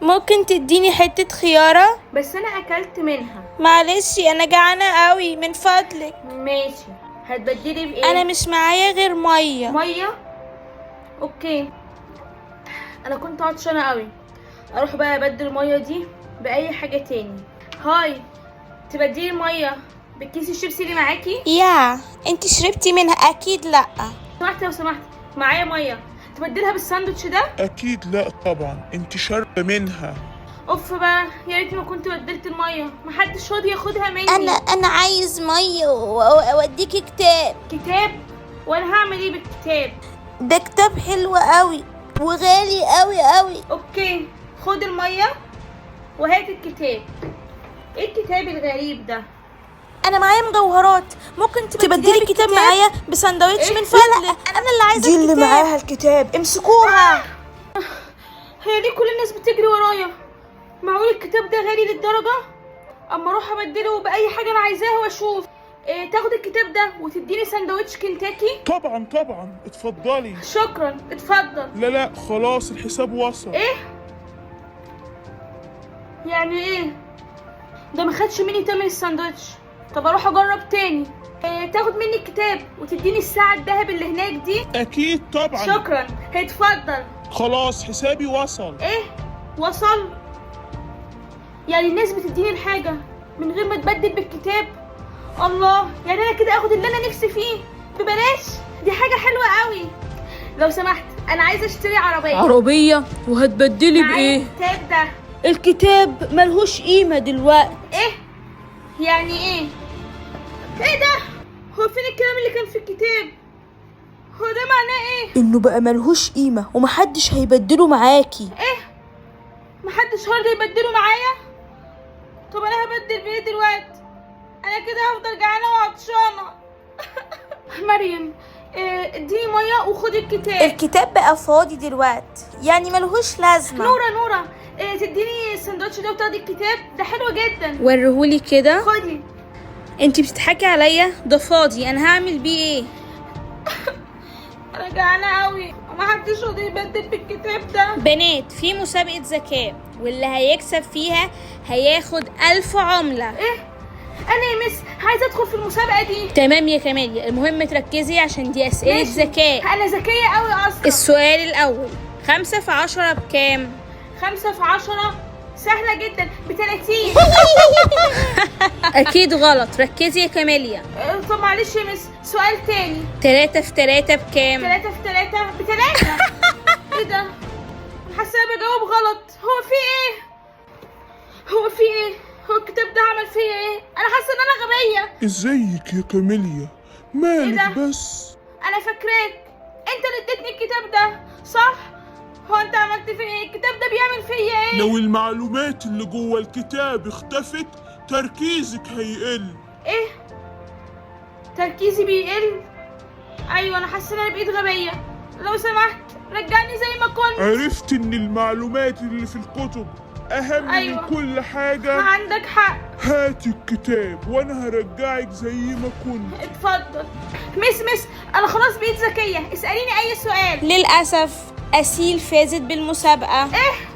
ممكن تديني حتة خيارة؟ بس انا اكلت منها. معلش انا جعانة قوي، من فضلك. ماشي، هتبدلي بايه؟ انا مش معايا غير مية. مية؟ okay، انا كنت عطشانة قوي، اروح بقى ابدل المية دي باي حاجة تاني. hi، تبدلي المية بالكيس الشيبسي اللي معاكي؟ يا انت شربتي منها؟ اكيد لا. سمحت، لو سمحت معايا مية، تبدلها بالساندوتش ده؟ اكيد لا طبعا، انت شاربه منها. اوف بقى، يا ريتني ما كنت بدلت المية، محدش راضي ياخدها مني. انا عايز مية واوديكي كتاب. كتاب؟ وانا هعمل ايه بالكتاب؟ ده كتاب حلو قوي وغالي قوي قوي. okay، خد المية وهات الكتاب. ايه الكتاب الغريب ده؟ انا معايا مجوهرات، ممكن تبدلي الكتاب معايا بسندوتش من فضلك؟ لا، انا اللي عايزه دي اللي الكتاب. معاها الكتاب، امسكوها. هي ليه كل الناس بتجري ورايا؟ معقول الكتاب ده غالي للدرجة؟ اما اروح ابدله باي حاجة انا عايزاها واشوف. إيه، تاخد الكتاب ده وتديني سندوتش كنتاكي؟ طبعا طبعا، اتفضلي. شكرا، اتفضل. لا لا خلاص، الحساب وصل. ايه يعني ايه ده؟ ما خدش مني تمن الساندوتش. طب اروح اجرب تاني. إيه، تاخد مني الكتاب وتديني الساعة الذهب اللي هناك دي؟ اكيد طبعا. شكرا، اتفضل. خلاص حسابي وصل. ايه وصل؟ يعني الناس بتديني الحاجة من غير ما تبدل بالكتاب؟ الله، يعني انا كده اخد اللي انا نفسي فيه ببلاش؟ دي حاجة حلوة قوي. لو سمحت انا عايزة اشتري عربية. عربية؟ وهتبدلي معايا بإيه؟ الكتاب ده. الكتاب ملهوش قيمة دلوقتي. ايه يعني ايه؟ ايه ده؟ هو فين الكلام اللي كان في الكتاب؟ هو ده معناه ايه؟ انه بقى ملهوش قيمة ومحدش هيبدله معاكي. ايه؟ محدش هرضى يبدله معايا؟ طب انا هبدل بايه دلوقتي؟ انا كده هفضل جعانة وعطشانه. مريم، اديني مية وخدي الكتاب. الكتاب بقى فاضي دلوقتي، يعني ملهوش لازمة. نوره نوره، تديني السندوتش ده وتاخدي الكتاب ده، حلو جدا. وريهولي كده. خدي. انت بتضحكي عليا؟ ده فاضي، انا هعمل بيه ايه؟ انا جعانة قوي ومحدش راضي يبدل بالكتاب ده. بنات، في مسابقة ذكاء، واللي هيكسب فيها هياخد 1000 عملة. ايه؟ انا يا مس عايزه ادخل في المسابقة دي. تمام يا كماليا، المهم تركزي عشان دي أسئلة ماشي. ذكاء. انا ذكية قوي اصلا. السؤال الأول، 5 في 10 بكام؟ 5 في 10 سهلة جدا، ب30. أكيد غلط، ركزي يا كماليا. طب معلش يا مس، سؤال تاني. 3 في 3 بكام؟ 3 في 3 ب3. ايه ده؟ حاسه أنا بجاوب غلط. هو في ايه؟ هو في ايه؟ هو الكتاب ده عمل فيا ايه؟ انا حاسه ان انا غبية. ازيك يا كاميليا؟ مالك إيه ده؟ بس انا فاكراك، انت اللي اديتني الكتاب ده صح؟ هو انت عملت فيا ايه؟ الكتاب ده بيعمل فيا ايه؟ لو المعلومات اللي جوه الكتاب اختفت تركيزك هيقل. ايه؟ تركيزي بيقل؟ ايوه، انا حاسه ان انا بقيت غبية. لو سمحت رجعني زي ما كنت. عرفت ان المعلومات اللي في الكتب اهم أيوة. من كل حاجة. عندك حق. هاتي الكتاب وانا هرجعك زي ما كنت. اتفضل. مس انا خلاص بقيت ذكية، اسأليني اي سؤال. للأسف أسيل فازت بالمسابقة. ايه؟